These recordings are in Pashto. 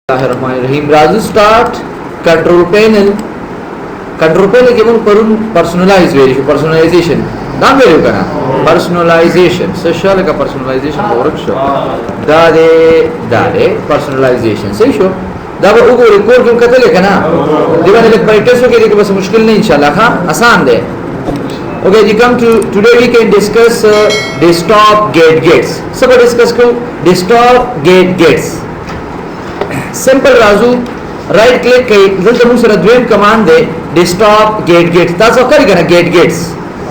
الله الرحمن الرحیم. راځو سٹارټ کنټرول پینل. کنټرول پینل کې موږ پرون پرسونلایز ویل شو، پرسونلایزیشن دا ویلو کنه. پرسونلایزیشن څه شو؟ لکه پرسونلایزیشن ورک شو، دا دې دا دې پرسونلایزیشن صحیح شو. دا به وګورئ کور کې کتل کنه، دی باندې لږ پریکټیس وکړئ کې بس مشکل نه ان شاء الله. ها آسان دی. Okay, you come to today we can discuss desktop gadgets. سب discuss کو desktop gadgets. Simple راځو رائټ کلیک کوي، دلته موږ سره دویم کمانډ دی ډیسکټاپ ګیټ. تاسو کړی کنه ګیټ؟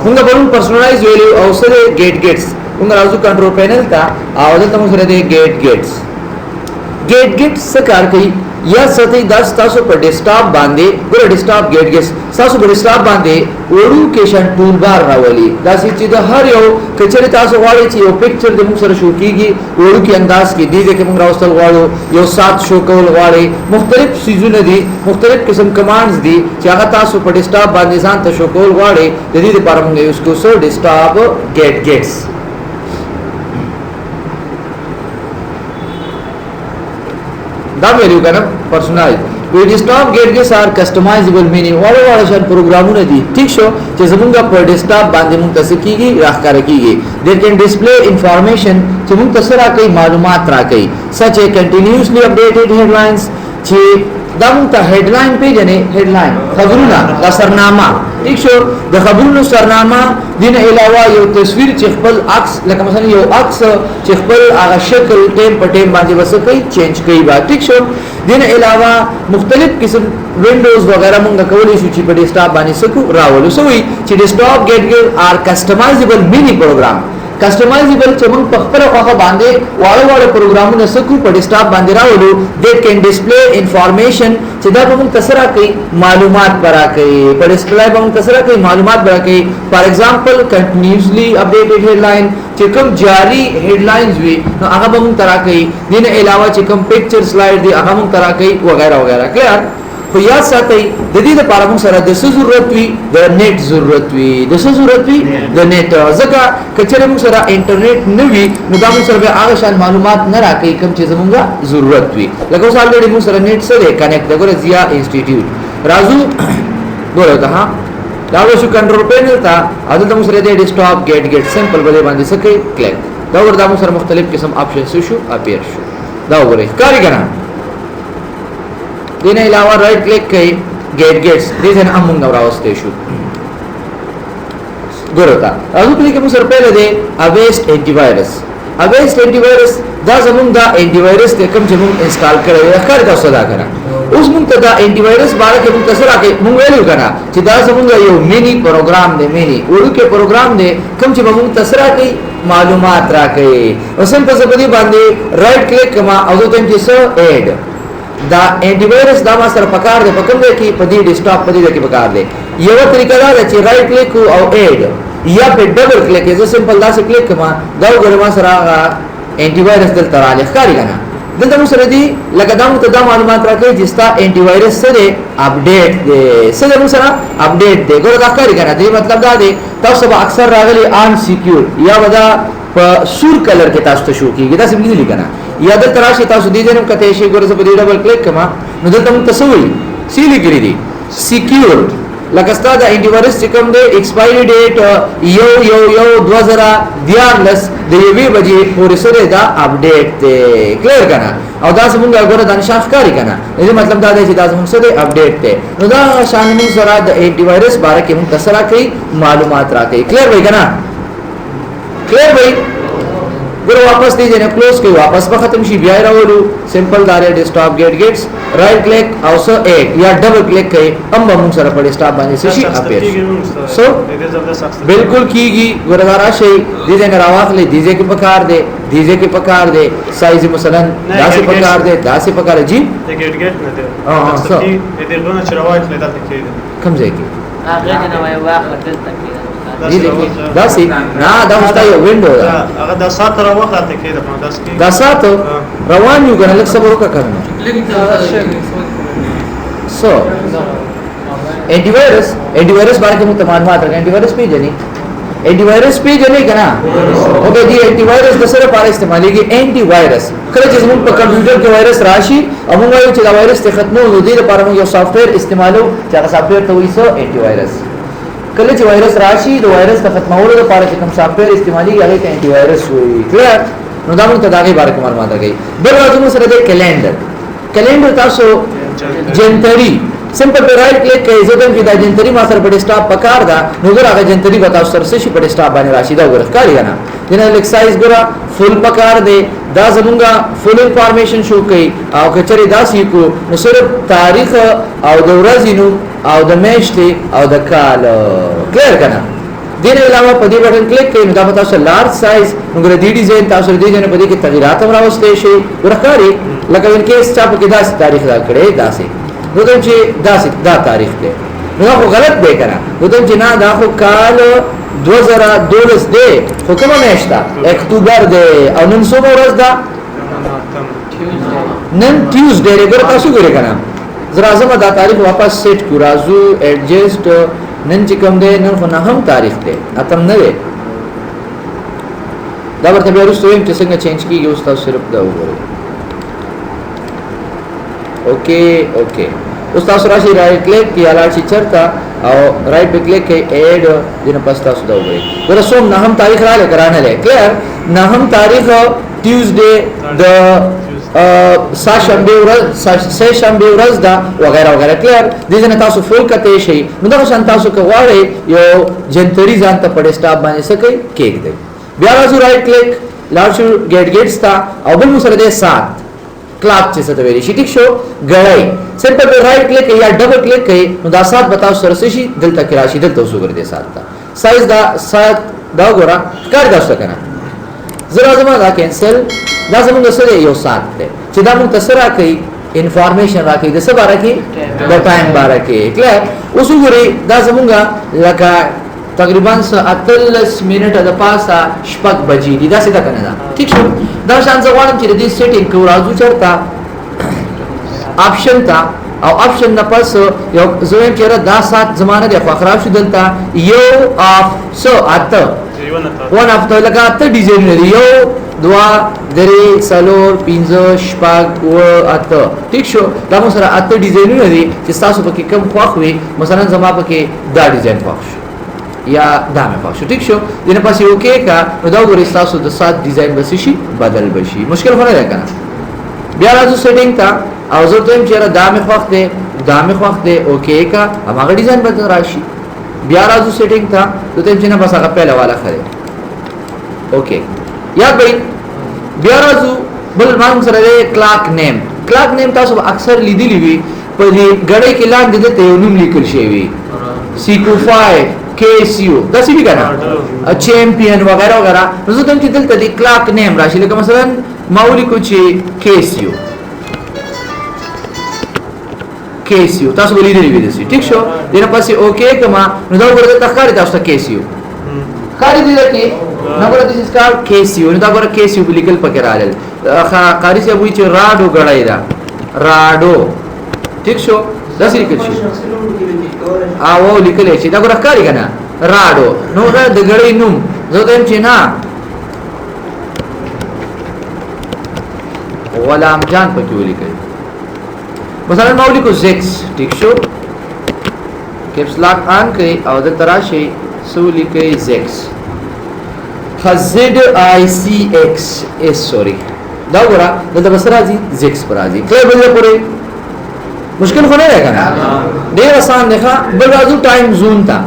موږ پرون پرسونلایز ویلو او سره ګیټ. موږ راځو کنټرول پینل ته او دلته موږ سره دی ګیټ. ګیټ څه کار کوي؟ یا ساتي دا تاسو په ډیسکټاپ باندې ګوره، ډیسکټاپ ګیټ تاسو په ډیسکټاپ باندې وړو کې شان ټول بار راولي، داسې چې د هر یو کچره تاسو غواړئ چې یو پکچر د موږ سره شو کیږي وړو کې انداز کې دې کې موږ راوستل غواړو، یو سات شو کول غواړي، مختلف سیزونه دي، مختلف قسم کمانډز دي چې هغه تاسو په ډیسکټاپ باندې ځان ته شو کول غواړي. د دې لپاره موږ یوز کوو سو ډیسکټاپ ګیټ. دا ویلو کنه پرسونل وی ډیسکټاپ ګیټ آر کسټمایزبل مینی واړه واړه شان پروګرامونه دي. ٹھیک شو چې زمونږ په ډیسکټاپ باندې مونږ ته څه کیږي راښکاره کیږي. They can display information چې مونږ ته څه راکوي، معلومات راکوي، such a continuously updated headlines چې دا مونږ ته هډلاین پیژنې، هډلاین خبرونه، دا سرنامه. ٹھیک شو، د خبرونو سرنامه. دین علاوه یو تصویر چې خپل عکس، لکه مثلا یو عکس چې خپل هغه شکل ټیم په ټیم باندې وسه کوي، چینج کوي با. ٹھیک شو، دین علاوه مختلف قسم وینډوز وغیرہ مونږ کولی شو چې په ډیسکټاپ باندې سکو راولو. سوی چې ډیسکټاپ ګیټ آر کسټمایزبل مینی پروګرام، کسټمایزبل چې موږ په خپل خوخه باندې واړه واړه پروګرامونه سکو په ډیسکټاپ باندې راولو. That can display information چې دا به موږ تسرا کوي، معلومات برا کوي، په ډیسپلی به موږ تسرا کوي، معلومات برا کوي. فار ایگزامپل کنټینیوسلی اپډیټډ هډلاین چې کوم جاری هډلاینز وي نو هغه به موږ ترا کوي. دین علاوه چې کوم پکچر سلایډ دی هغه موږ ترا کوي وغیرہ وغیرہ. کلیئر؟ خو یاد ساتئ د دې لپاره موږ سره د څه ضرورت وي؟ د نت ضرورت وي. د څه ضرورت وي؟ د نت. ځکه که چېرې موږ سره انټرنیټ نه وي نو دا موږ سره بیا هغه شان معلومات نه راکوي کوم چې زموږ ضرورت وي. لکه اوس الریډي موږ سره نت څه دی کنیکټ دی. ګوره ضیا انسټیټیوټ راځو، ګوره ته ها دا وشو کنټرول پینل ته او دلته موږ سره دی ډیسکټاپ ګیټ. سمپل بلې باندې څه کوي کلیک. دا ور دا موږ سره مختلف قسم آپشن شو اپیر شو. دا وګورئ ښکاري که نه؟ دین علاوه رائټ کلیک کوي ګیټ دې ځای نه هم مونږ راوستی شو. ګوره ته راځو په دې کې موږ سره پیله دی اویسټ انټي وایرس. اویسټ انټي وایرس دا زمونږ دا انټي وایرس دی کوم چې مونږ انسټال کړی دی. ښکاري تاسو دا که نه؟ اوس مونږ ته دا انټي وایرس باره کې مونږ ته څه راکوي؟ مونږ ویلو که نه چې دا زمونږ یو مینی پروګرام دی، مینی وړوکی پروګرام دی کوم چې به مونږ ته څه راکوي؟ معلومات راکوي. اوس هم په زه په دې باندې رائټ کلیک کوم او زه ورته وایم چې څه اډ دا انټي وایرس دا ما سره پکار دی. په کوم ځای کې؟ په دې ډیسکټاپ په دې ځای کې پکار دی. یو طریقه دا ده چې رائټ کلیک او اډ یا په ډبل کلیک. زه سمپل داسې کلیک کوم، دا وګوره ما سره هغه انټي وایرس دلته راغلی. ښکاري که نه؟ دلته موږ سره دي لکه دا موږ ته دا معلومات راکوي چې ستا انټي وایرس څه دی، اپډیټ دی. څه دی موږ سره؟ اپډیټ دی. ګوره دا ښکاري که نه؟ دې مطلب دا دی تاسو به اکثر راغلي آن سکیور یا به دا په سور کلر کې تاسو ته شو کېږي، داسې مې لیدلي که نه؟ یا دلته راشي تاسو دې ځای نه هم کتی شئ. ګوره زه په دې ډبل کلیک کوم نو دلته موږ ته څه وایي؟ څه لیکلي دي؟ سکیور. لکه ستا د انټي وایرس چې کوم دی ایکسپایري ډیټ 1/1/2013 د 1 بجې پورې سره دا اپډیټ دی. کلیر که نه؟ او دا زمونږ ګوره دا نشان ښکاري که نه؟ د دې مطلب دا دی چې دا زمونږ څه دی؟ اپډیټ دی. نو دا شان موږ سره د انټي وایرس باره کې موږ ته څه راکوي؟ معلومات راکوي. کلیر وایي که نه؟ کلیر وایي؟ ګوره واپس دې ځای نه کلوز کوي، واپس به ختم شي، بیا یې راولو. سمپل دا دی ډیسکټاپ ګیټ رائټ کلیک او څه اډ یا ډبل کلیک کوي هم به موږ سره په ډیسکټاپ باندې څه شي اپیر شي. سو بالکل کیږي. ګوره دا راشي دې ځای نه راواخلې، دې ځای کې پکار دی، دې ځای کې پکار دی، سایز مثلا داسې پکار دی، داسې پکار دی. جی د ګیټ ګیټ نه دی د دې غونه چې راواخلې دلته کېږي. کوم ځای کې؟ هغه دې نه وایي واخله دلته کېږي. داسې نه، دا اوس دا یو وینډو ده. هغه دا سات راوخله ته کېده، داسې کېږي. دا سات روان یو کنه، لږ صبر وکړه کنه. سو انټي وایرس، انټي وایرس باره کې موږ ته معلومات راکړي. انټي وایرس پیژنې؟ انټي وایرس پیژنې کنه؟ اوکې دی انټي وایرس د سره لپاره استعمالېږي. انټي وایرس کله چې زموږ په کمپیوټر کې وایرس راشي او موږ وایو چې دا وایرس ته ختمو، نو دې لپاره موږ یو سافټویر استعمالو چې هغه سافټویر ته وایي څه؟ انټي وایرس. کله چې وایرس راشي د وایرس د ختمولو لپاره چې کوم سافټویر استعمالېږي هغه ته انټي وایرس وایي. کلیر؟ نو دا موږ ته د هغې باره کې معلومات راکوي. بل راځو موږ سره دی کلینډر. کلینډر تاسو جنتری سمپل په رائټ کلیک کوي، زه دم چې دا جنتری ما سره په ډیسکټاپ پکار ده، نو ګوره هغه جنتری به تاسو سره څه شي په ډیسکټاپ باندې راشي. دا ګوره ښکاري که نه؟ دنه لږ سایز ګوره فول پکار دی، دا زمونږه فول انفارمیشن شو کوي. او که چېرې داسې کو نو صرف تاریخ او د ورځې نوم او د میاشتې او د کال. کلیر که نه؟ دې نه علاوه په دې بټن کلیک کوئ نو دا به تاسو لارج سایز، نو ګوره دې ډیزاین تاسو دې ځای نه په دې کې تغیرات هم راوستی شئ. ګوره ښکاري لکه ان کیس چا پکې داسې تاریخ را کړی داسې، نو ته چې داسې دا تاریخ دی نو دا خو غلط دی که نه؟ نو ته چې نه دا خو کال 2012 دی، خو کومه میاشت ده؟ اکتوبر دی. او نن څومره ورځ ده؟ نن ټیوزډے دی. ګوره تاسو ګورئ که نه؟ زه راځم دا تاریخ واپس سیټ کړو، راځو ایډجسټ. نن چې کوم دی نن خو نهم تاریخ دی، اتم نه دی. دا ورته بیا وروسته وایم چې څنګه چینج کېږي. اوس تاسو صرف دا وګورئ. اوکې اوکې، اوس تاسو راشئ رائټ کلیک یا لاړ شئ چېرته او رائټ به کلیک کوئ ایډ، دې نه پس تاسو دا وګورئ. ګوره څوم نهم تاریخ راغلی که رانه دی؟ کلیر؟ نهم تاریخ ټیوزډے د سه شنبه ورځ، سه شنبه ورځ ده وغیرہ وغیرہ. کلیر؟ دې ځای نه تاسو فول کتی شئ. نو دغه شان تاسو که غواړئ یو جنتري ځان ته په ډیسکټاپ باندې څه کوئ کېږدئ. بیا راځو رائټ کلیک لاړ شو ګیټ ته او بل مو سره دی ساعت، کلاک چې څه ته ویلی شي. ټیک شو؟ ګړی سمپل په رائټ کلیک یا ډبل کلیک کوئ نو دا ساعت به تاسو سره څه شي دلته کې راشي. دلته اوس وګورئ دې ساعت ته سایز دا ساعت دا وګوره ښکاري تاسو ته که نه؟ زه راځم دا کینسل. دا زمونږ څه دی؟ یو ساعت دی چې دا مونږ ته څه راکوي؟ انفارمیشن راکوي د څه باره کې؟ د ټایم باره کې. کلیر؟ اوس وګورئ دا زمونږ لکه تقریبا څه 18 منټه د پاسه 6 بجې دي، داسې ده که نه ده؟ ټیک شو؟ دا شان زه غواړم چې د دې سیټینګ کو راځو چېرته آپشن ته او آپشن نه پس یو زه وایم چې یاره دا ساعت زما نه دی خو خراب شو. دلته یو اف څه اته ون اف ته لکه اته ډیزاینونه دي، 1 2 3 4 5 6 7 8. ټیک شو؟ دا مو سره اته ډیزاینونه دي چې ستاسو پکې کوم خوښ وي. مثلا زما پکې دا ډیزاین خوښ شو یا دا مې خوښ شو. ټیک شو؟ دې نه پس یو کې کا نو دا وګورئ ستاسو د ساعت ډیزاین به څه شي بدل به شي. مشکل خو نه دی که نه؟ بیا راځو سیټینګ ته او زه ورته وایم چې یاره دا مې خوښ دی دا مې خوښ دی، اوکې کا هماغه ډیزاین به راشي. بیا راځو سیټینګ ته، زه ورته وایم چې نه بس هغه پهله والا ښه دی، اوکې یاد به. بیا راځو بل مانګ سره دی کلاک نیم. کلاک نیم تاسو به اکثر لیدلی وي، په دې ګړۍ کې لاندې دلته یو نوم لیکل شوی وي، سیکو 5 کیسیو داسې وي که نه، چیمپین وغیرہ وغیرہ. نو زه ته چې دلته د کلاک نیم راشي، لکه مثلا ما ولیکو چې کیسیو، کیسیو تاسو به لیدلی وي داسې. ټیک شو؟ دې نه پسې اوکې کما نو دا وګوره دلته ښکاري تاسو ته کیسیو ښکاري دې کې نه؟ ګوره دیس از کالډ کیسیو. نو دا ګوره کیسیو په لیکل پکې راغلل. قاري صاحب وایي چې راډو ګړی ده، راډو. ټیک شو؟ داسې لیکل شي او لیکلی شي. دا ګوره ښکاري که نه راډو؟ نو دا د ګړۍ نوم. زه ورته وایم چې نه غلام جان پکې ولیکئ، مثلا ما ولیکو زیکس. ټیک شو؟ کیپس لاک آن کړئ او دلته راشئ څه ولیکئ؟ زیکس، زد آی سی ایکس ایس سوري. دا وګوره دلته به څه راځي؟ زیکس به راځي. کله بل پورې مشکل خو نه دی که نه؟ ډېر اسان دی. ښه بل راځو ټایم زون ته.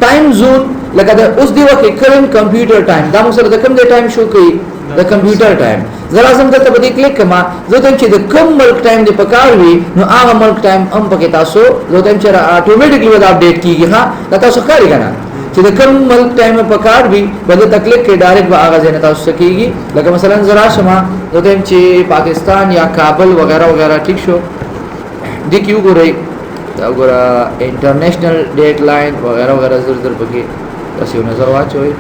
ټایم زون لکه د اوس دی وخت کرنٹ کمپیوټر ټایم، دا مو سره د کوم دی ټایم شو کوي؟ د کمپیوټر ټایم. زه راځم دلته په دې کلیک کما، زه ته چې د کوم ملک ټایم دی پکار وي نو هغه ملک ټایم هم پکې تاسو زه ته چې اتوماتیکلی به اپډیټ کیږي. ها دا تاسو ښکاري کنه چې د کوم ملک ټایم پکار وي بل ته کلیک کې ډایرکټ به هغه ځای نه تاسو کیږي. لکه مثلا زه راشم زه ته چې پاکستان یا کابل وغیرہ وغیرہ. ټیک شو؟ دې کې وګورئ دا وګوره انټرنیشنل ډیټ لاین وغیرہ وغیرہ، زر زر پکې تاسو یو نظر واچوئ.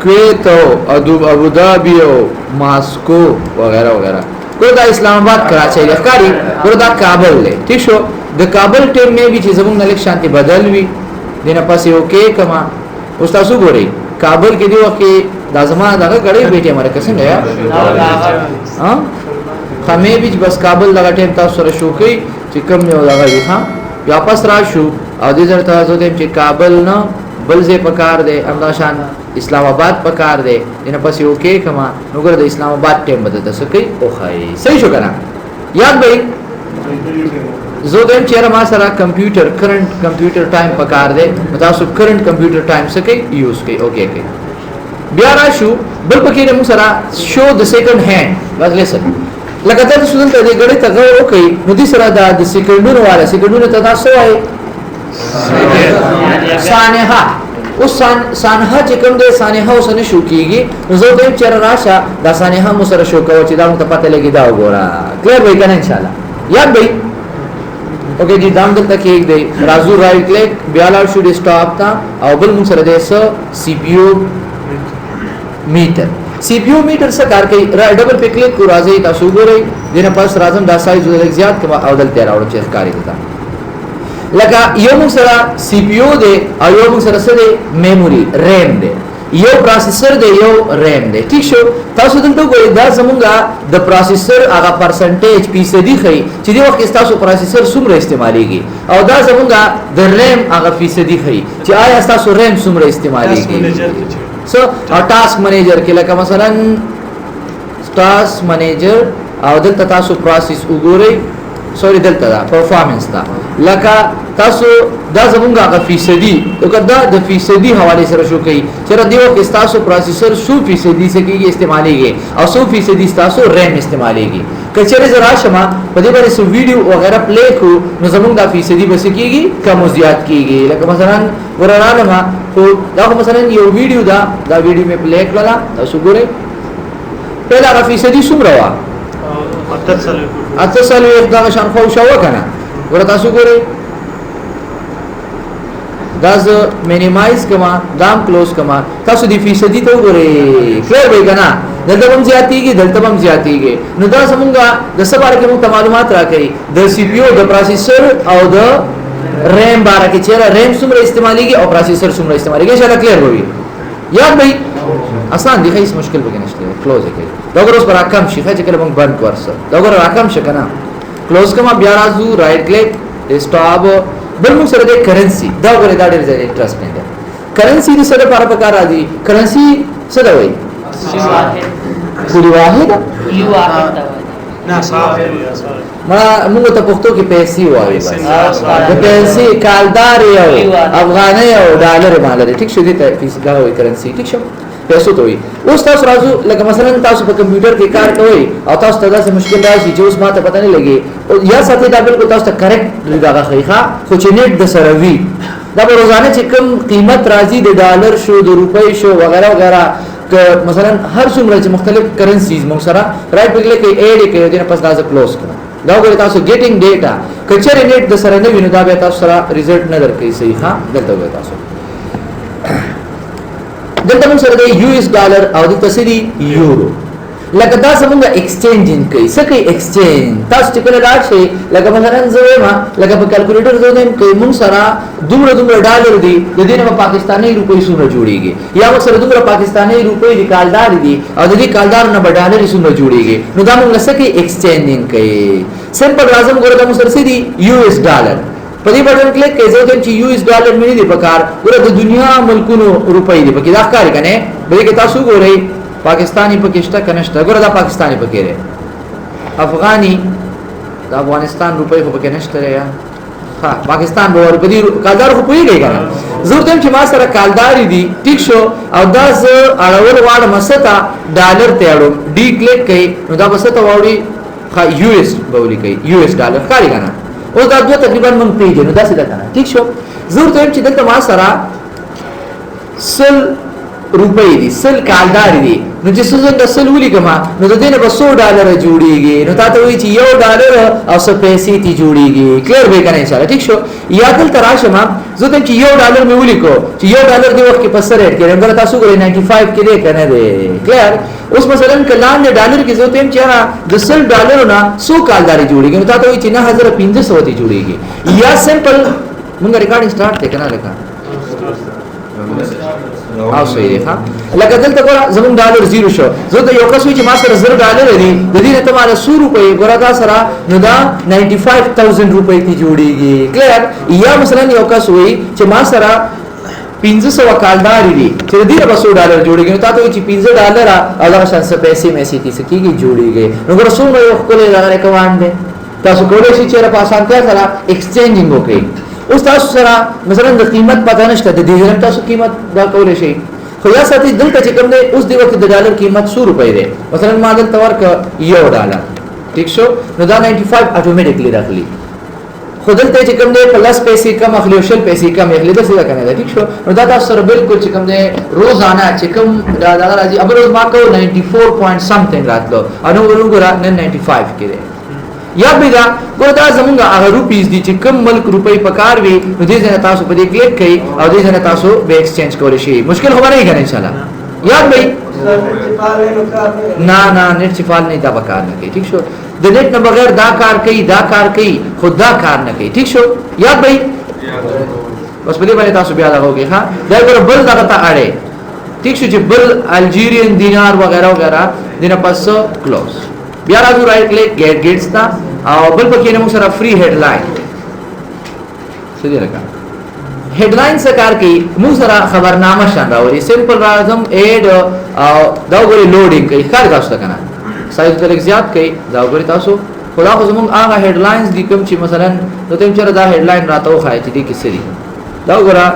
کویت او ابوظهبي او ماسکو وغیرہ وغیرہ. ګوره دا اسلام آباد کراچۍ دی ښکاري، ګوره دا کابل دی، ټیک شو. د کابل ټیم مې وي چې زمونږ نه لږ شانتې بدل وي، دې نه پس یې اوکې کما. اوس تاسو ګورئ کابل کې دی وخت کې دا زما دغه ګړۍ بیټې مرکه څنګه یا ها خمه بیچ بس کابل دغه ټیم تاسو سره شو کوي چې کم یو دغه وي. ها بیا واپس را شو او دې سره تاسو ته چې کابل نه بل ځای پکار دی، همدا شان اسلام آباد پکار دی، دې نه پس یو کې کما. نو ګره د اسلام آباد ټیم به تاسو کوي او خای صحیح شو کنه. یاد بھائی زه دیم چې ما سره کمپیوټر کرنٹ کمپیوټر ټایم پکار دی، نو تاسو کرنٹ کمپیوټر ټایم څه کوي یوز کوي اوکې کوي. بیا را شو بل پکې موږ سره شو د سیکنډ هینډ بس لیسن. لکه تاسو دلته دې ګړې ته غور وکړئ نو دې سره دا د سیکنډونو والا سیکنډونو ته تاسو وایي سانحه. اوس سانحه چې کوم دی سانحه اوس نه شو کیږي، نو زه دیم چې راشه دا سانحه مو سره شو کوو چې دا موږ ته پته لګي. دا وګوره کلیر وای کنه ان شاء الله. یاد بھائی اوکې جی دام دلته کې دی راځو رائټ کلیک بیا لاړ شو ډیسکټاپ ته او بل موږ سره دی څه سی پی یو میټر. سی پی یو میټر څه کار کوي؟ ډبل په کلیک کو راځي تاسو ګورئ دینه پس راځم دا سایز لږ زیات کما او دلته راوړم چې ښکاری دتا. لکه یو موږ سره سی پی یو دی او یو موږ سره څه دی میموري ریم دی، یو پروسیسر دی یو ریم دی، ټیک شو. تاسو دلته وګورئ دا زمونږه د پروسیسر هغه پرسنټیج فیصدي ښیي چې دې وخت کې ستاسو پروسیسر څومره استعمالیږي، او دا زمونږه د ریم هغه فیصدي ښیي چې آیا ستاسو ریم څومره استعمالیږي. سو او ټاسک منیجر کې لکه مثلا ټاسک منیجر او دلته تاسو پروسس وګورئ، سوري دلته دا پرفارمنس دا لکه تاسو دا زمونږ هغه فیصدي او دا د فیصدي حواله سره شو کوي چې را دیو کې تاسو پروسیسر څو فیصدي سکیږي استعمالېږي او څو فیصدي تاسو ریم استعمالېږي. کچېرې زه راشم په دې باندې څو ویډیو وغیرہ پلی کو نو زمونږ دا فیصدي بس کیږي کم او زیات کیږي. لکه مثلا ورانه ما خو دا خو مثلا یو ویډیو دا دا ویډیو مې پلی کړله، تاسو ګورئ پهله هغه فیصدي څومره وه؟ 48 دغه شان خو شو کنه. ګوره تاسو ګورئ دا زه مینیمایز کما دام کلوز کما، تاسو دی فیصدي ته وګورئ کلیر وای کنه، دلته هم زیاتیږي دلته هم زیاتیږي. نو دا زمونږه د څه باره کې موږ ته معلومات راکوي د سی پی یو د پروسیسر او د ریم باره کې چې ریم څومره استعمالیږي او پروسیسر څومره استعمالیږي. ان شاء الله کلیر وي. یاد بھائی آسان دی، هیڅ مشکل پکې نشته. کلوز یې کوي دا ګوره اوس به راکم شي، ښه چې کله موږ بند کړو ورسره دا ګوره راکم شي که نه. کلوز کما بیا راځو رائټ کلیک ډیسکټاپ بل موږ سره دی کرنسي. دا ګوره دا ډېر زیات انټرېسټینګ دی. کرنسي د څه لپاره پکار راځي؟ کرنسي څه ده وایي؟ پولي واحد. نه صاحب ما موږ ته پښتو کې پیسې وایي، بس د پیسې کالدار یو افغانۍ او ډالر مالر، ټیک شو. دې ته پیسې دا وایي کرنسي، ټیک شو، پیسو ته وایي. اوس تاسو راځو لکه مثلا تاسو په کمپیوټر کې کار کوئ او تاسو ته داسې مشکل راشي چې اوس ما ته پته نه لګي یا ساتي دا بالکل تاسو ته کریکټ دغه ښیي، ښه خو چې نېټ د سره وي دا به روزانه چې کوم قیمت راځي د ډالر شو د روپۍ شو وغیرہ وغیرہ، که مثلا هر څومره چې مختلف کرنسیز موږ سره رائټ په کلیک کې ایډ کوي دې نه پس دا زه کلوز کړم. دا وګورئ تاسو ګیټینګ ډیټا که چېرې نېټ د سره نه وي نو دا بیا تاسو سره ریزلټ نه درکوي صحیح. ښه دلته وګورئ تاسو دلته موږ سره دی یو اس ډالر او دلته څه دي یورو. لکه دا زمونږ ایکسچینجینګ کوي، څه کوي ایکسچینج. تاسو چې کله لاړ شئ لکه مثلا زه وایم لکه په کیلکولیټر زه وایم که موږ سره دومره دومره ډالر دي د دې نه به پاکستاني روپۍ څومره جوړېږي، یا موږ سره دومره پاکستاني روپۍ دي کالدار دي او د دې کالدار نه به ډالر څومره جوړېږي، نو دا موږ څه کوي ایکسچینجینګ کوي. سمپل راځم ګوره دا موږ سره څه دي یو اس ډالر، په دې بټن کلیک کوي زه وایم چې یو اس ډالر مې نه دی پکار. ګوره د دنیا ملکونو روپۍ دي پکې، دا ښکاري که نه؟ په دې کې تاسو ګورئ پاکستانی پکې شته که نه شته؟ ګوره دا پاکستانی پکې دی، افغاني د افغانستان روپۍ خو پکې نشته دی. ښه پاکستان به ور په دې کالدار خو پوهېږئ که نه؟ زه ورته وایم چې ما سره کالدارې دي، ټیک شو، او دا زه اړول غواړم څه ته ډالر ته اړوم، ډي کلیک کوي نو دا به څه ته واوړي؟ ښه یو اس به ولیکئ، یو اس ډالر ښکاري که نه؟ اوس دا دوه تقریبا موږ پېژنو داسې ده که نه؟ ټیک شو. زه ورته وایم چې دلته ما سره 100 روپۍ دي، 100 کالدارې دي، نو چې څه څنګه 100 ولیکم نو د دې نه به څو ډالر جوړیږي؟ نو تا ته وایي چې $1 او څه پیسې تی جوړیږي. کلیر به کنه ان شاء الله. ټیک شو. یا دلته راشم، زه ته چې $1 مې ولیکو چې $1 دی وخت کې په څه ریټ کې، ګوره تاسو ګورئ 95 کې دی که نه دی؟ کلیر. اوس مثلا که لاندې ډالر کې زه ته وایم چې یاره د $100 نه څو کالدارې جوړیږي، نو تا ته وایي چې 9500 تی جوړیږي. یا سمپل مونږ ریکارډینګ سټارټ دی که نه؟ لکه او صحیح دی. ښه، لکه دلته ګوره زمونږ ډالر زیرو شو. زه ته یو کس وایي چې ما سره $1000 دي، د دې نه ته ماله څو روپۍ ګوره تا سره، نو دا 95000 روپۍ تی جوړیږي. کلیر. یا مثلا یو کس وایي چې ما سره 500 کالدارې دي، چې د دې نه به څو ډالر جوړیږي؟ نو تا ته وایي چې $5 او دغه شان څه پیسې میسې تی څه کېږي جوړیږي. نو ګوره څومره یو ښکلی دغه رقمان دی، تاسو کولی شئ چې په اسانتیا سره ایکسچینجینګ وکړئ. اوس تاسو سره مثلا د قیمت پته نشته، د دې ځای تاسو قیمت دا کولی شئ، خو یا ساتي دلته چې کوم دی اوس دې وخت د ډالر قیمت څو روپۍ دی، مثلا ما دلته ورکړ $1، ټیک شو، نو دا 95 اتوماتیکلی راغلی. خو دلته چې کوم دی په 10 پیسې کم اخلي او 20 پیسې کم اخلي، داسې ده که نه ده؟ ټیک شو. نو دا تاسو سره بالکل چې کوم دی روزانه چې کوم دا دغه راځي، ابل روز ما کو 94 پوینټ سمثینګ راتلو، او نو وګوره نن 95 کې دی. یا به دا ګوره دا زمونږ هغه روپیز دي چې کوم ملک روپۍ پکار وي، نو دې ځای نه تاسو په دې کلیک کړئ او دې ځای نه تاسو به ایکسچینج کولی شئ. مشکل خو به نه وي که نه ان شاء الله؟ یاد به نه نه نت چې فعال نه، دا به کار نه کوي. ټیک شو. د نت نه بغیر دا کار کوي، دا کار کوي، خو دا کار نه کوي. ټیک شو. یاد به بس په دې باندې تاسو بیا دغه وکړئ. ښه، دا ګوره بل دغه ته اړې. ټیک شو، چې بل الجیرین دینار وغیرہ وغیرہ دې نه پس کلوز. بیا راځو رائټ کلیک ګیټ ګیټس ته، او بل پکې نه موږ سره فری هډلاین څه دی، لکه هډلاین څه کار کوي، موږ سره خبرنامه شان راولي. سمپل راځم ایډ او دا وګورئ لوډینګ کوي، ښکاري تاسو ته که نه؟ سایز ته لږ زیات کوي، دا وګورئ تاسو. خو دا خو زموږ هغه هډلاینز دي کوم چې مثلا نو ته چېرې دا هډلاین راته وښایه چې دې کې څه دي. دا وګوره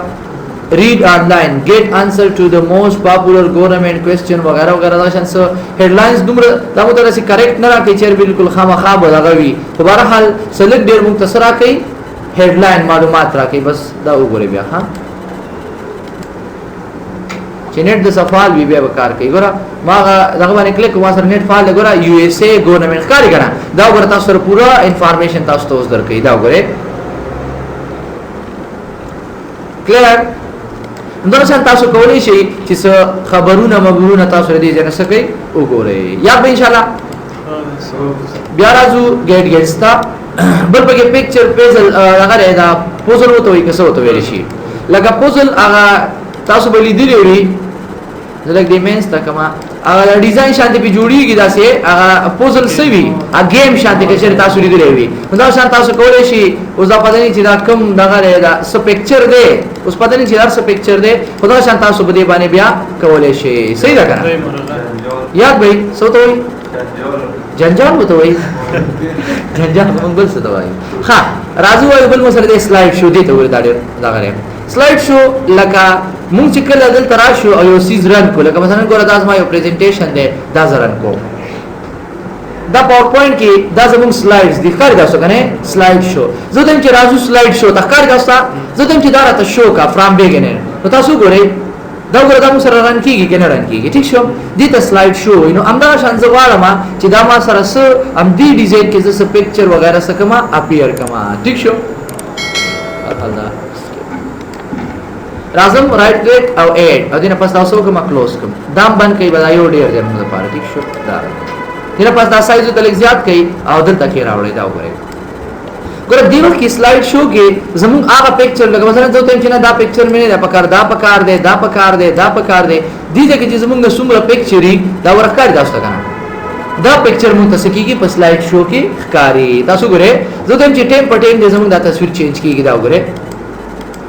read online, get answer to the most popular government question وغیرہ وغیرہ، دا شان څه هډلاینز دومره دا مو ته داسې کریکټ نه راکوي چې بالکل خامخا به دغه وي، خو بهرحال څه لږ ډېر موږ ته څه راکوي، هډلاین معلومات راکوي. بس دا وګورئ بیا، ښه چې نت د فعال وي بیا به کار کوي. ګوره ما دغه باندې کلیک، ما سره نت فعال دی. ګوره یو ایس ای ګورنمنټ ښکاري که نه؟ دا وګوره تاسو سره پوره انفارمیشن تاسو ته اوس درکوي. دا وګورئ کلیر. دغه شان تاسو کولی شئ چې څه خبرونه مبرونه تاسو له دې ځای نه څه کوئ وګورئ. یا به ان شاء الله بیا راځو ګیټ ګیټس ته. بل پکې پکچر پیزل هغه دی، دا پوزل ورته وایي که څه ورته ویلی شي، لکه پوزل هغه تاسو به لیدلی وي، زه لږ دې منځ ته کومه هغه ډیزاین شانتې پې جوړېږي، داسې هغه پوزل څه وي، هغه ګیم شانتې که چېرې تاسو لیدلی وي، نو دا شان تاسو کولی شئ. اوس دا پته نه چې دا کوم دغه دی، دا څه پکچر دی، اوس پته نه چې دا څه پکچر دی، خو دا شان تاسو په دې باندې بیا کولی شئ. صحیح ده که نه؟ یاد به یې څه ورته وایي؟ جنجال ورته وایي، جنجال خو موږ بل څه ته وایو. ښه راځو وایو بل مو سره دی سلایډ شو، دې ته وګورئ، دا ډېر دغه دی سلایډ شو. لکه مونږ چې کله دلته راشو او یو څیز رن کو، لکه مثلا ګوره دا زما یو پریزنټیشن دی، دا زه رن کوم، دا پاور پوینټ کې دا زمونږ سلایډز دي، ښکاري تاسو که نه؟ سلایډ شو، زه ته چې راځو سلایډ شو ته ښکاري تاسو ته، زه ته چې دا راته شو کا فرام بیګنر، نو تاسو ګورئ دا وګوره دا مو سره رن کیږي که نه رن کیږي. ټیک شو، دې ته سلایډ شو وایي. نو همدغه شان زه غواړم چې دا ما سره څه همدې ډیزاین کې زه څه پکچر وغیرہ څه کوم اپیر کوم. ټیک شو، الله راځم رائټ کلیک او ایډ، او دې نه پس دا څه وکړم کلوز کوم، دا هم بند کوي، به دا یو ډېر دی موږ لپاره. ټیک شو، دا دې نه پس دا سایز ته لږ زیات کوي او دلته کې راوړی. دا وګورئ، ګوره دې وخت کې سلایډ شو کې زموږ هغه پکچر، لکه مثلا زه ته چې نه دا پکچر مې نه پکار، دا پکار دی، دا پکار دی، دا پکار دی، دې ځای کې چې زموږ څومره پکچري دا ورښکاري تاسو ته که نه؟ دا پکچر مونږ ته څه کېږي په سلایډ شو کې ښکاري. تاسو ګورئ زه ته چې ټایم په ټایم دې زموږ دا تصویر چینج کېږي. دا وګورئ،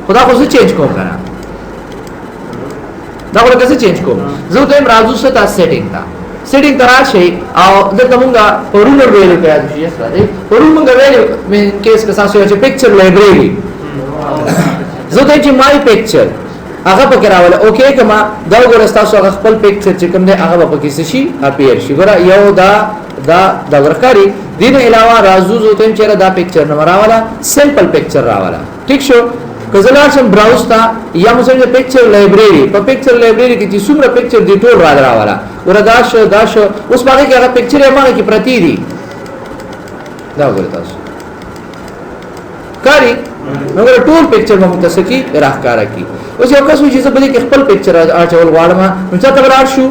خو دا خو زه چینج کوم که نه، دا خو لکه زه چینج کوم. زه ته یم راځو څه ته سیټینګ ته، سیټینګ ته راشئ او دلته مونږ پرون ویلو که یاد شي، یس راځئ، پرون مونږ ویلو ان کیس که تاسو چې پکچر لایبرري، زه ته چې مای پکچر هغه پکې راوله، اوکې کما دا وګوره تاسو هغه خپل پکچر چې کوم دی هغه به پکې څه شي اپیر شي. ګوره یو دا دا دا ورښکاري. دې نه علاوه راځو زه ته چې دا پکچر نه راوله، سمپل پکچر راوله. ټیک شو، که زه لاړ شم browse ته یا مثلا د picture library، په picture library کې چې څومره picture دي ټول را راوله. ګوره دا شو دا شو، اوس په هغې کې هغه picture یې هماغه کې پرتې دي. دا وګورئ تاسو ښکاري؟ نو ګوره ټول picture به موږ ته څه کړي؟ راښکاره کړي. اوس یو کس وایي چې زه په دې کې خپل picture اچول غواړم، نو چا ته به لاړ شو؟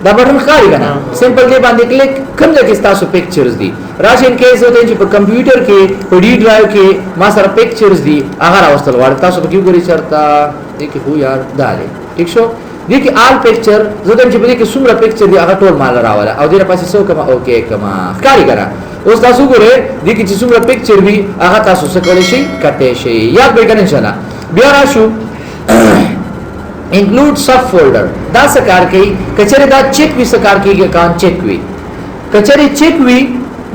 دا button ښکاري که نه؟ simple دی باندې کلیک، کوم ځای کې ستاسو pictures دي راشئ. in case وته چې په کمپیوټر کې په D drive کې ما سره pictures دي، هغه راوستل غواړم، تاسو پکې وګورئ چېرته دې کې. خو یار دا دی، ټیک شو. دې کې all picture، زه ته چې په دې کې څومره picture دي هغه ټول مال راوله او دې پاسې څه وکړم؟ okay کما. ښکاري که نه؟ اوس تاسو ګورئ دې کې چې څومره picture وي هغه تاسو څه کولی شئ؟ کتی شئ. یاد به یې که نه؟ انشاءالله. بیا راشو include sub folder. دا څه کار کوي؟ کچره دا چک وي څه کار کوي؟ کان چک وي، کچره چک وي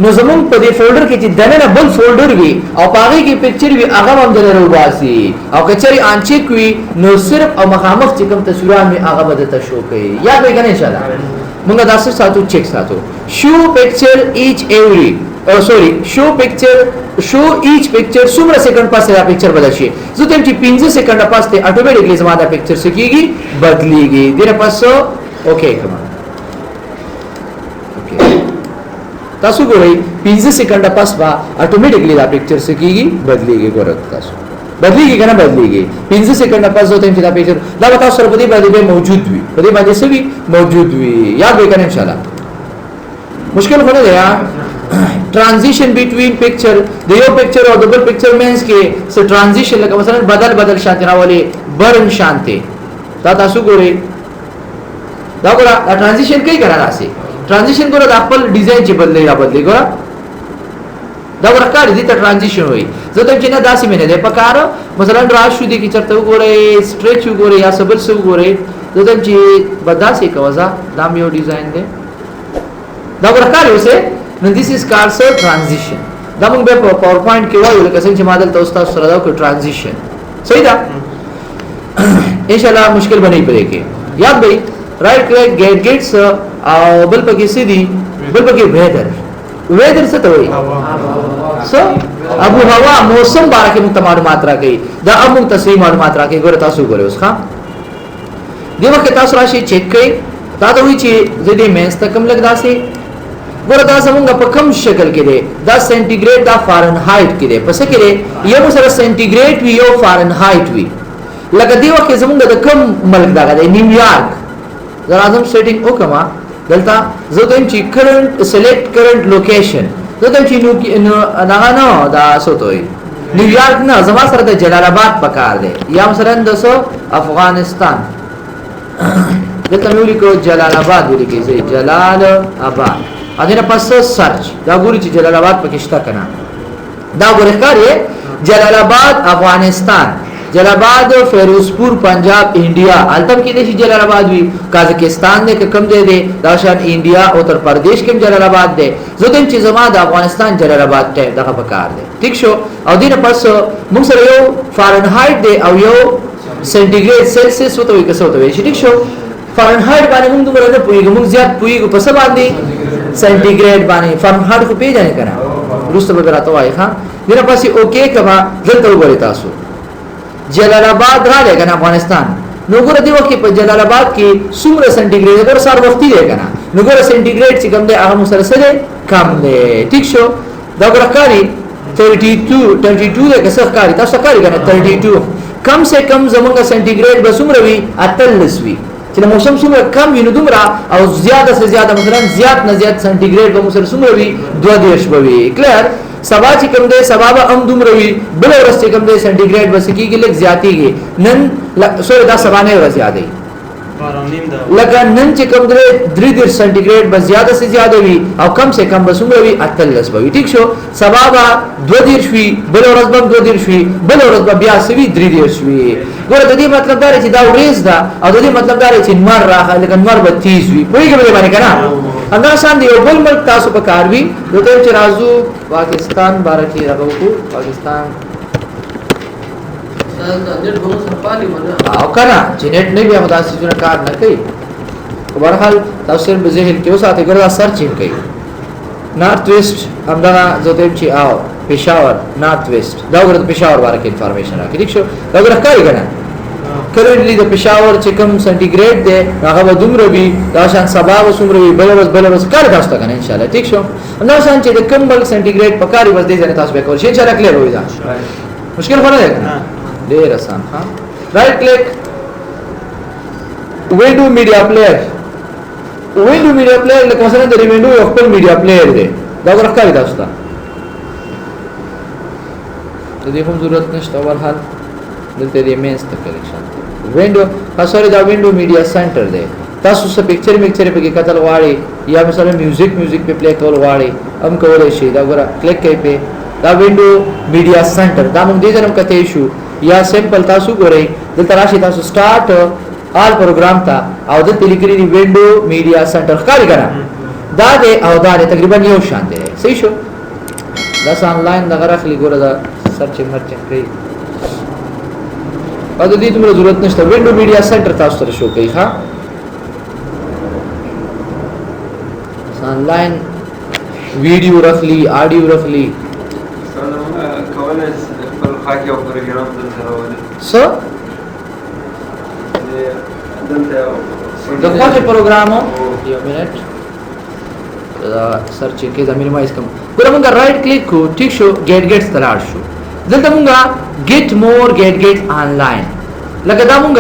نو زمونږ په دې folder کې چې دننه بل folder وي او په هغې کې picture وي هغه هم دننه وباسي، او کچره uncheck وي نو صرف او مخامخ چې کوم تصویران وي هغه به درته شو کوي. یاد به کنه؟ ان شاء الله. موږ دا څه ساتو؟ چک ساتو. show picture each every sorry show picture، show each picture، څومره second پس دا picture بدل شي؟ زه ته چې 5 second پس ته automatically زما دا picture څه کیږي؟ بدلیږي. دې پس okay کما. okay تاسو ګورئ 5 second پس با automatically دا picture څه کیږي؟ بدلیږي. ګورئ تاسو بدلیږي کنه؟ بدلیږي. 5 second پس زه ته چې دا picture دا به تاسو سره په دې باندې به موجود وي، په دې باندې څه وي؟ موجود وي. یاد وي کنه؟ ان شاء الله. مشکل خو نه دی. transition between picture، د یو picture او د بل picture مینس کې څه transition، لکه مثلا بدل بدل شانته راولي، burn شانته. دا تاسو ګورئ، دا ګوره دا transition کوي کنه؟ راسي transition. ګوره دا خپل design چې بدلې را بدلې. ګوره دا ګوره کار دي ته transition وایي. زه ته چې نه داسې مې نه دی پکار، مثلا راشو دي کې چرته وګورئ، stretch وګورئ یا سبل څه وګورئ. زه ته چې بداسې کوزا، دا مې یو design دی. دا ګوره کار اوسه. نو this is called sir transition. دا موږ به په PowerPoint کې وایو، لکه څنګه چې ما دلته استاد سره دا کو transition. صحیح ده؟ ان شاء الله مشکل به نه پرې کې. یاد به right click gadgets او بل پکې څه دي؟ بل پکې weather. weather څه ته وایي؟ څه ابو هوا، موسم باره کې موږ ته معلومات راکوي. دا هم موږ ته صحیح معلومات راکوي. ګوره تاسو ګورئ اوس. ښه دې وخت تاسو راشئ چک کړئ. تا ته وایي چې زه دې مینځ ته کوم لږ داسې. ګوره دا زمونږ په کم شکل کې دی؟ دا سنټیګریډ، دا فارنهایت کې دی. په څه کې دی؟ یو سره سنټیګریډ وي، یو فارنهایت وي. لکه دی وخت زمونږ د کم ملک دغه دی؟ نیویارک. زه راځم setting وکم دلته، زه ته چې current، select current location. زه ته چې نو دغه نه دا څه ته وایي، نیویارک نه، زما سره د جلال آباد پکار دی یا مثلا د څه افغانستان. دلته مې ولیکو جلال آباد، ولیکئ زه جلال آباد. اذن پس search. دا ګوري چې جلال آباد پکې شته کنه؟ دا ګوري ښکاري جلال آباد افغانستان، جلال آباد فیروزپور پنجاب انډیا. الته کې دې جلال آباد وی، قازقستان دې کم دی دی، دا شان انډیا اتر پردیش کې جلال آباد دی. زه دم چې زما د افغانستان جلال آباد ته دغه پکار دی. ټیک شو. او دینه پس موږ سره یو فارنهایت دی او یو سنټیګریډ سلسیس وته وي که څه وته وي. ټیک شو. فارنهایت باندې موږ دومره نه پوهیږو، موږ زیات پوهیږو په څه باندې؟ سنټیګریډ باندې. فارنهایت خو پیژنې کنه؟ وروسته به راته وایي. ښه دینه پس okay کما. دلته وګورئ تاسو جلال آباد را لګنه افغانستان. نو ګوره دی وخت په جلال آباد کې څومره سنټیګریډ؟ ګوره سار وختي دی کنه؟ نو ګوره سنټیګریډ چې کم دی هغه مو سره څه دی؟ کم دی. ټیک شو. دا ګوره ښکاري 32 32 دی که څه ښکاري تاسو؟ ښکاري کنه 32؟ کم سے کم زمونږ سنټیګریډ به څومره وي؟ 18 وي. چې موسم څومره کم وي نو دومره، او زیاته سے زیاته مثلا زیات نه زیات سنټیګریډ به مو سره څومره وي؟ 32 به وي. clear؟ سبا چې کوم دی سبا به هم دومره وي، بل ورځ چې کوم دی سنټیګریډ به څه کېږي؟ لږ زیاتېږي. نن sorry دا سبا نه ورځ یادوي، لکه نن چې کوم دی 33 سنټیګریډ به زیاته سے زیاته وي او کم سے کم به څومره وي؟ 18 به وي. ټیک شو. سبا به 32 وي، بل ورځ به هم 32 وي، بل ورځ به بیا څه وي؟ 33 وي. ګوره د دې مطلب دا دی چې دا ورځ ده او د دې مطلب دا دی چې لمر راغی، لکه لمر به تیز وي. پوهېږئ په دې باندې که نه؟ همدغه شان د یو بل ملک تاسو په کار وي. نو ته چې راځو پاکستان باره کې دغه وکړو پاکستان. او که نه چې نېټ نه بیا خو داسې څیزونه کار نه کوي. خو بهرحال تاسو صرف په ذهن کې وساتئ. ګوره دا searching کوي north west، همدغه زه ته چې آو پېښور نارث ویسټ، دا وګوره د پېښور باره کې انفارمیشن راکړي. ټیک شو؟ دا وګوره ښکاري که نه؟ کرنټلی د پېښور چې کوم سنټیګریډ دی هغه به دومره وي، دا شان سبا به څومره وي، بله ورځ بله ورځ ښکاري تاسو ته که نه؟ انشاءالله. ټیک شو؟ همدا شان چې د کوم بل سنټیګریډ په کار وي بس دې ځای نه تاسو بیا کولی شئ. انشاءالله کلیر وي، دا مشکل خو نه دی که نه؟ ډېر اسان. ښه، رایټ کلیک، وینډو میډیا پلیئر. وینډو میډیا پلیئر لکه مثلا د وینډو یو خپل میډیا پلیئر دی، دا وګوره ښکاري تاسو ته. د دې هم ضرورت نشته ورحال. دلته دې مینس ته کلیکشن وینډو، ها سوري، دا وینډو میډیا سنټر دی. تاسو څه پکچر میکچر پکې کتل غواړئ یا مثلا میوزیک په پلی کول غواړئ هم کولی شئ. دا ګوره کلیک کوئ په دا وینډو میډیا سنټر، دا موږ دې ځای هم کتی شو، یا سمپل تاسو ګورئ دلته راشئ تاسو سٹارټ آل پروګرام ته او دلته لیکلي دي وینډو میډیا سنټر، ښکاري که نه؟ دا دی او دا دی تقریبا یو شان دی. صحیح شو؟ دا څه انلاین دغه راخلي، ګوره دا سرچ مرچ کوي او د دې دومره ضرورت نشته. وینډو میډیا سنټر تاسو سره شو کوي. ښه، انلاین ویډیو رخلی، آډیو رخلی. کولای شئ خپل خاک یو پروګرام دلته راولئ؟ څه؟ دلته د خوښې پروګرام؟ یو منټ، دا سرچ کې دا مینیمایز کوم. ګوره مونږ رائټ کلیک کو، ټیک شو، ګیټ ګیټس ته لاړ شو. دلته مونږ ګیټ مور ګیټ ګیټ آنلاین، لکه دا مونږ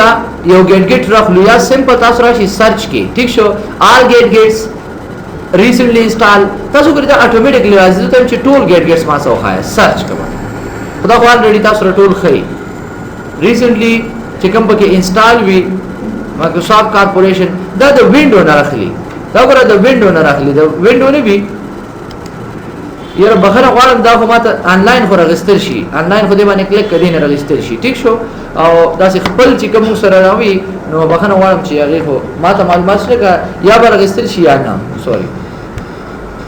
یو ګیټ ګیټ راخلو، یا سمپل تاسو راشي سرچ کې، ټیک شو، آل ګیټ ګیټس ریسنټلی انسټال. تاسو ګورئ دا اتوماتیکلی راځي ته چې ټول ګیټ ګیټس ما څه وخایه سرچ کوم، خو دا خو الریډي تاسو سره ټول ښیي ریسنټلی چې کوم پکې انسټال وي. مایکروسافټ کارپوریشن دا د وینډو نه راخلي، دا ګوره د وینډو نه راخلي، د وینډو نه وي. یاره بخنه غواړم، دا خو ماته انلاین خو راغستل شي، انلاین خو دې باندې کلیک کړي نه راغستل شي. ټیک شو؟ او داسې خپل چې کوم سره راوي نو بخنه غواړم چې هغه خو ماته معلومات شته که یا به راغستل شي یا نه. سوري،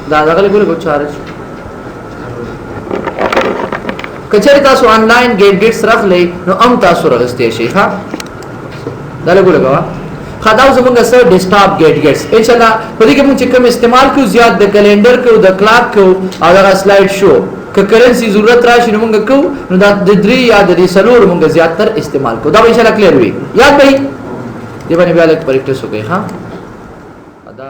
دا دغه ګوره کو چارج کچېرې تاسو انلاین ګیټ ګیټس راخلئ نو هم تاسو راغستې شئ. ښه، دا لګو لګوا. ښه، دا زمونږ سره ډیسکټاپ ګیټ ګیټس. ان شاء الله په دې کې موږ چې کوم استعمال کوو زیات د کیلندر کوو، د کلاک کوو او دغه سلایډ شو. که کرنسي ضرورت راشي نو موږ کوو، نو دا د درې یا د دې څلور موږ زیاتر استعمال کوو. دا به ان شاء الله کلیر وي، یاد به وي. دې باندې بیا لږ پریکټس وکړئ. ښه، دا